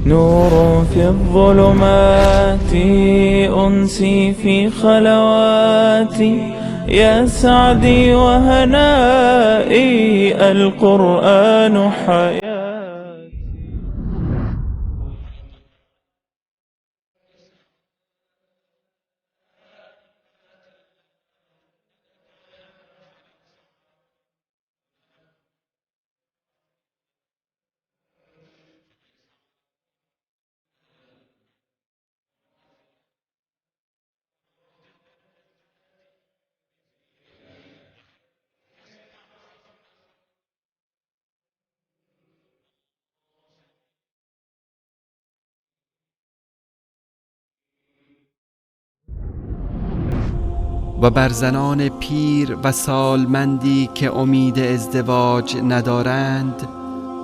نور في الظلمات، أنسي في خلواتي، يا سعدي وهنائي، القرآن حياتي. و بر زنان پیر و سالمندی که امید ازدواج ندارند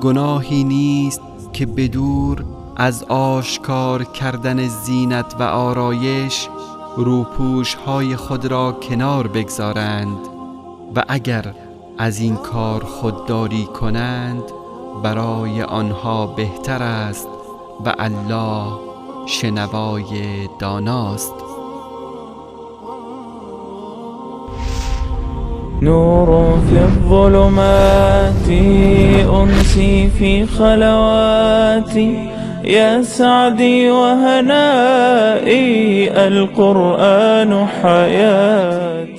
گناهی نیست که بدور از آشکار کردن زینت و آرایش روپوش های خود را کنار بگذارند و اگر از این کار خودداری کنند برای آنها بهتر است و الله شنوای داناست. نور في الظلمات، أنسي في خلواتي، يا سعدي وهنائي، القرآن حياتي.